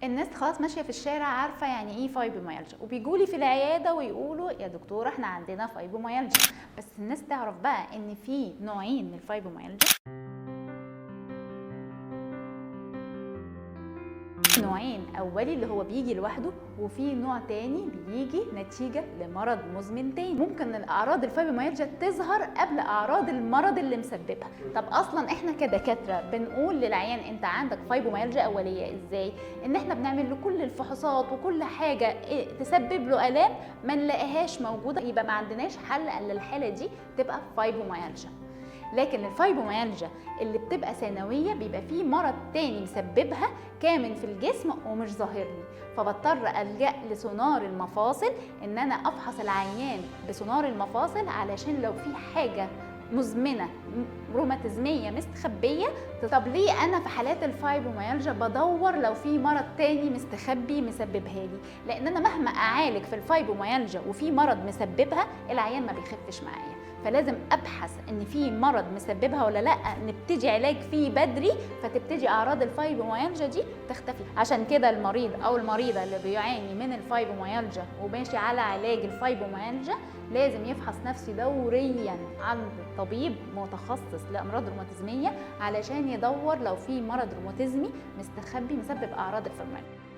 الناس خلاص ماشية في الشارع عارفه يعني ايه فايبروميالجيا، وبيجولي في العيادة ويقولوا يا دكتورة احنا عندنا فايبروميالجيا. بس الناس تعرف بقى ان في نوعين من الفايبروميالجيا، نوعين اولي اللي هو بيجي لوحده، وفي نوع تاني بيجي نتيجة لمرض مزمن تاني. ممكن الاعراض الفايبروميالجيا تظهر قبل اعراض المرض اللي مسببها. طب اصلا احنا كدكاتره بنقول للعيان انت عندك فايبروميالجيا اوليه ازاي؟ ان احنا بنعمل له كل الفحوصات وكل حاجة تسبب له الام ما نلاقيهاش موجودة، يبقى ما عندناش حل الا الحالة دي تبقى فايبروميالجيا. لكن الفايبروميالجيا اللي بتبقى ثانوية بيبقى فيه مرض تاني مسببها كامن في الجسم ومش ظاهر لي، فبضطر ألجأ لسونار المفاصل، ان انا افحص العيان بسونار المفاصل علشان لو في حاجة مزمنة روماتيزميه مستخبيه. طب ليه انا في حالات الفايبروميالجيا بدور لو في مرض تاني مستخبي مسببها لي؟ لان انا مهما اعالج في الفايبروميالجيا وفي مرض مسببها العيان ما بيخفش معايا، فلازم ابحث ان في مرض مسببها ولا لا، نبتدي علاج فيه بدري فتبتدي اعراض الفايبروميالجيا دي تختفي. عشان كده المريض او المريضة اللي بيعاني من الفايبروميالجيا وماشي على علاج الفايبروميالجيا لازم يفحص نفسه دوريا عند طبيب متخصص لامراض روماتيزميه علشان يدور لو في مرض روماتيزمي مستخبي مسبب اعراض الفايبروميالجيا.